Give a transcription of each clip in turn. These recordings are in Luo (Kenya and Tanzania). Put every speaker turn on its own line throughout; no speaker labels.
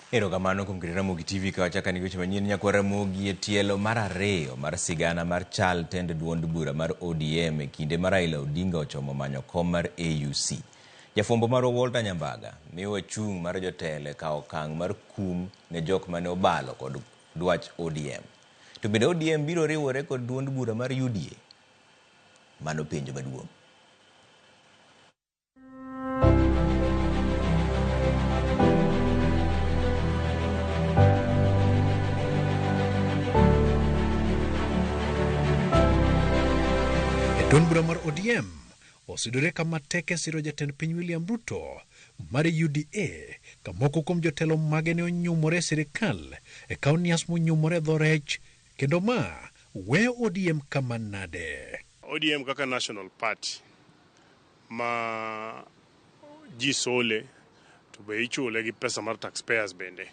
Erokamano kuom keto Ramogi TV ka wachako ni weche manyien nyakwa Ramogi e tielo mar ariyo mar sigana mar chal tend duond bura mar ODM e kinde ma Raila Odinga ochomo manyo kom mar AUC. Jafwambo marwa Walter Nyambaga miyowa chung' mar jotelo e kawo okang' mar kum ne jok mane obalo kod dwach ODM. To bende ODM biro riwore kod duond bura mar UDA? Mano penjo maduong'.
Duond bura mar ODM osudore kama tek e siro jatend piny William Ruto mar UDA ka moko kuom jotelo mage ne onyumore e sirikal e kaw nias monyumore e dho rech kendo ma weyo ODM kama nade.
ODM kaka national party ma ji sole to be ichule gi pesa mar taxpayers bende.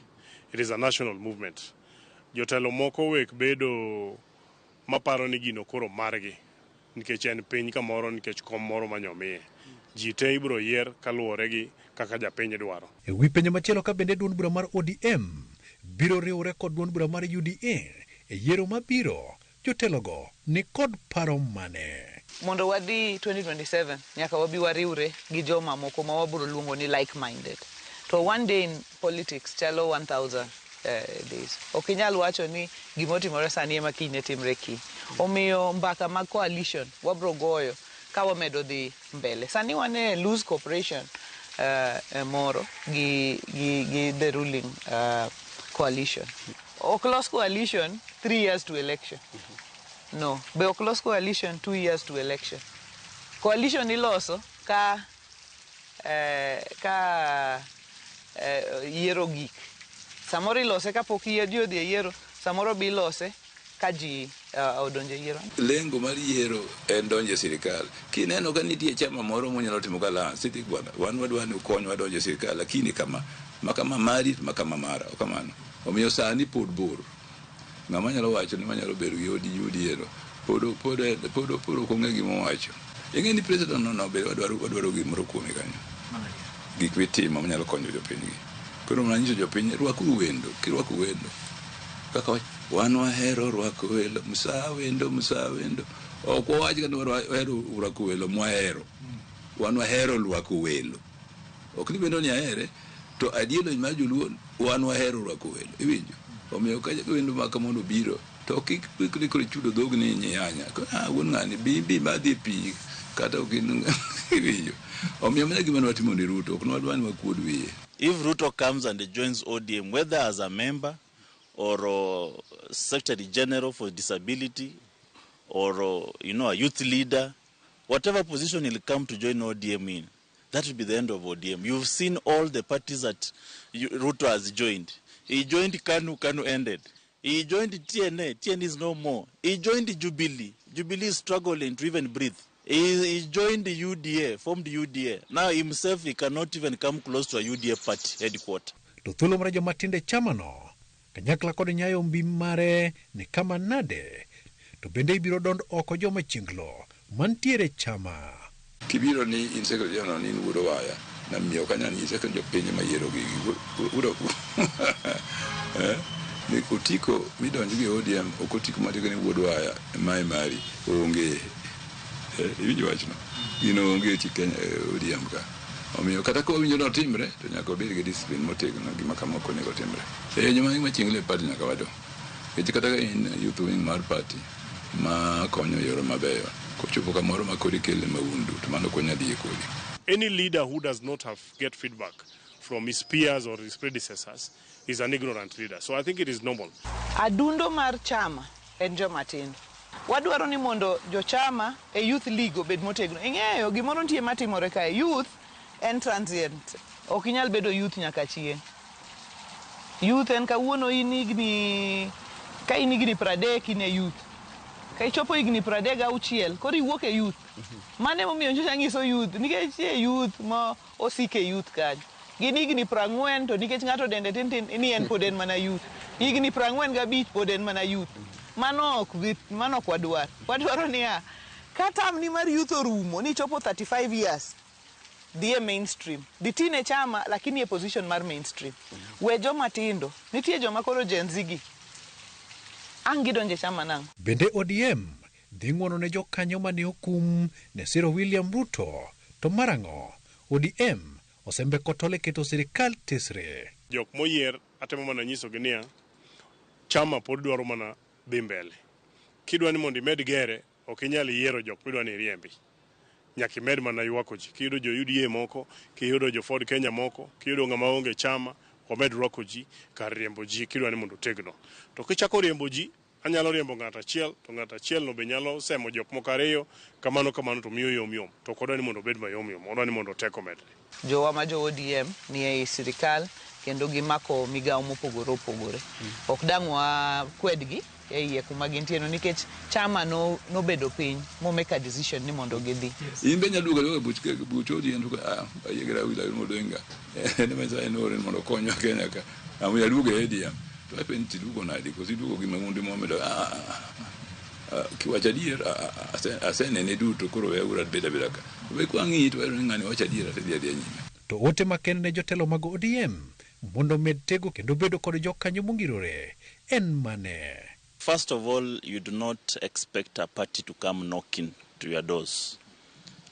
It is a national movement. Jotelo moko wek bedo maparo ni gino koro margi nikech en piny kamoro nikech kom moro manyomiye. Ji te ibiro yier kaluwore gi kaka japiny dwaro.
E wi penjo machielo ka bende duond bura mar ODM biro riwore kod duond bura mar UDA e yiero mabiro, jotelogo ni kod paro mane?
Mondo wadhi 2027 nyaka wabi wariwre gi joma moko ma wabiro luongo ni like minded. To one day in politics chalo 1000 days. Ok inyal wacho ni gimotimore sani ema kiny ne timre kiny. Omiyo mbaka mag coalition wabiro goyo ka wamedo dhi mbele. Sani wan e loose cooperation moro gi the ruling coalition. Ok los coalition 3 years to election. No, be ok los coalition 2 years to election. Coalition iloso ka yiero gik. Samoro ilose kapok ji odhi e yiero, samoro be ilose ka ji odonjo e yiero.
Lengo mar yiero en donjo e sirikal. Kineno ka nitie chama moro monyalo timo alliance, tidhi bwana, wan wadwa ni ukonywa donjo e sirikal, lakini kama, ma kama mari to ma kama mara, ok kamano. Omiyo sani pod bor. Ng'ama nyalo wacho ni manyalo bedo gi UDA no, pod ok ong'e gima owacho. Ing'e ni president no be wadwaro gimoro kuome kanyo. Gik mitimo manyalo konyo jopiny gi. Koro mana nyiso jopiny, rwakuru wendo, kirwako wendo. Kaka wan wahero rwako welo, msa wendo, msa wendo. Ok wawach kata wahero rwako welo mwahero. Wan wahero rwako welo. Ok ni wendo ni ahere, to ideology mar joluo wan wahero rwako welo. Iwinjo? Omiyo ka wendo ma kamano obiro, to kik ikri koro ichudo dhogni ni nyanya. Wuon ng'ani bi madhi pi kata ok in iwinjo. Omiyo mano e gima ne watimo ne Ruto, ok ne wadwa ni wakuod wiye.
If Ruto comes and joins ODM, whether as a member or Secretary General for Disability or a youth leader, whatever position he'll come to join ODM in, that will be the end of ODM. You've seen all the parties that Ruto has joined. He joined KANU, KANU ended. He joined TNA, TNA is no more. He joined Jubilee, Jubilee is struggling to even breathe. He joined the UDA, formed UDA. Now himself, he cannot even come close to a UDA party headquarters.
To thuolo mar joma tindo e chamano kanyakla kod nyayo mbi mare ni kama nade, to bende ibiro dond oko joma chienglo mantiere chama.
Kibiro ni in secretary general ni in wuod Owaya, na miyo ok anyal nyise ka jopiny ema yiero gigi. Ni otiko midonjo gi ODM ok otiko mandiko ni wuod Owaya mae mari onge. Iwinjo wachno? Gino onge e Kenya ODM ka. Omiyo kata ka wawinjo ni otimre to nyaka wabed gi discipline motegno gima kama ok onego timre. Joma machiegni e party nyaka wado. Nikech kata ka in youth wing mar party ma konyo yore mabeyo, kochopo kamoro ma koro ikele maundu to mano ok wanyal yie kodi.
Any leader who does not have get feedback from his peers or his predecessors is an ignorant leader. So I think it is normal.
Adundo mar chama en joma tindo. Wadwaro ni mondo jochama e youth league obed motegno. Ing'eyo gimoro nitie matimore kae. Youth en transient. Ok inyal bedo youth nyaka chieng'. Youth en kawuono in higni, ka in higni 30 in e youth. Ka ichopo higni 36 koro iwuok e youth. Mano emomiyo nyocha anyiso youth nikech nitie youth ma osike youth kanyo. Gin higni 40 to nikech ng'ato dende tin tin ni en pod en mana youth. Higni 45 pod en mana youth. Mano ok bi, mano ok wadwar. Wadwaro niya, ka term ni mar youth orumo ni ichopo 35 years, Dhi e mainstream. Dhi tine chama lakini e position mar mainstream. We joma tindo. Nitie joma koro Gen Z gi. Ang' gidonje chama nang'o?
Bende ODM dhi ng'wono ne jokanyo mane okum ne siro William Ruto to marang'o ODM osembeko tol e keto sirikal tesre.
Jok moyier atemo mana nyisogi niya, chama pod dwaro mana dhi mbele. Kidwa ni mondo imed gere, ok inyal yiero jok midwa ni iriembi. Nyaka imed mana ywako ji. Kiyudo jo UDA moko, kiyudo jo Ford Kenya moko, kiyudo ng'ama onge chama, wamed rwako ji kar riembo ji kidwa ni mondo otegno. To kichako riembo ji, anyalo riembo ng'ato achiel, to ng'ato achiel no be nyalo semo jok moko ariyo, kamano kamano to miyo yom yom. To ok wadwa ni mondo obed mayom yom, wadwa ni mondo teko medre.
Jowa ma jo ODM ni ei sirikal kendo gimako migawo mopogore opogore. Ok dang' wakwedgi e iye kuma gintie no nikech chama no nobedo piny mo make a decision ni mondo gidhi.
In be inyalo duogo aduoga e buch ODM to ayie gi Raila Odinga. En ema Nyasaye noore mondo okonywa Kenya ka. Amoyo aduogo e ODM. To apenji tiduogo nadi? Koso iduogo gi maundu momedo kiwacho adier asenene duto koro weuru abed abeda ka. We kwang'iyi to wayudo ni ng'ani wacho adier to idhi adhiya nyime.
To ote makende ne jotelo mag ODM mondo omed tego kendo bedo kod jokanyo mongirore en mane?
First of all, you do not expect a party to come knocking to your doors.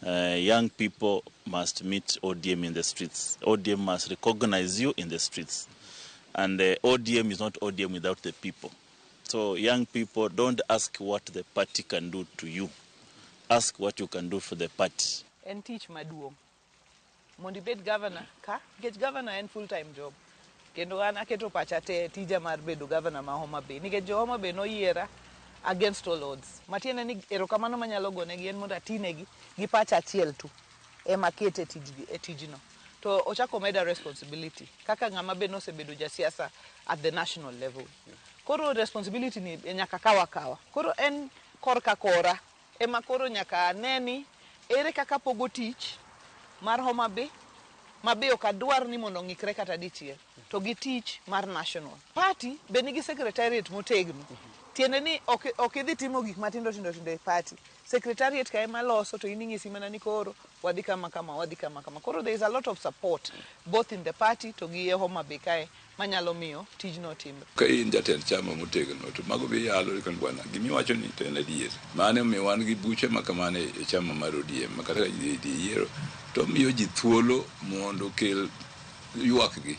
Young people must meet ODM in the streets. ODM must recognize you in the streets. And ODM is not ODM without the people. So young people, don't ask what the party can do to you. Ask what you can do for the party.
En tich maduong'. Mondo ibed governor ka, nikech governor en full time job. Kendo an aketo pacha te tija mar bedo governor ma Homa Bay. Nikech jo Homa Bay noyiera against all odds. Matiende ni erokamano manyalo gonegi en mondo atinegi gi pacha achiel tu. Ema akete e tijno. To ochako meda responsibility kaka ng'ama be nosebedo jasiasa at the national level. Koro responsibility ni nyaka kawa kawa. Koro en korka kora ema koro nyaka ane ni ere kaka pogo tich mar Homa Bay ma be ok adwar ni mondo ong'ikre kata dichiel to gi tich mar national. Party be nigi secretariat motegno. Tiende ni ok idhi timo gik matindo tindo tindo e party. Secretariat ka ema loso to in ing'isi mana ni koro wadhi kama kama wadhi kama kama. Koro there is a lot of support both in the party to gi e Homa Bay kae manyalo miyo tijno timre.
Ka in jatend chama motegno to mago be yalo kan bwana gimiwacho ni to en adier. Mano omiyo wan gi buche ma kamano e chama mar ODM ma kata ka ji dhi yiero to miyo ji thuolo mondo okel ywakgi.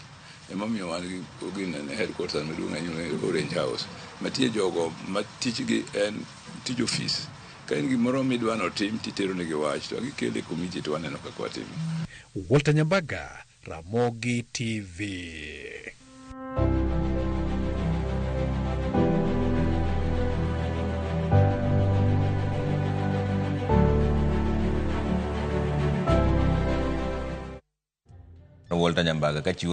Emomiyo wan gi ginene headquarters maduong' ahinya Orange House matie jogo ma tijgi en tij ofis. Ka en gimoro midwa notim titero negi wach to gikele e committee to waneno kaka watimo.
Walter Nyambaga, Ramogi TV.
Walter Nyambaga kachiwo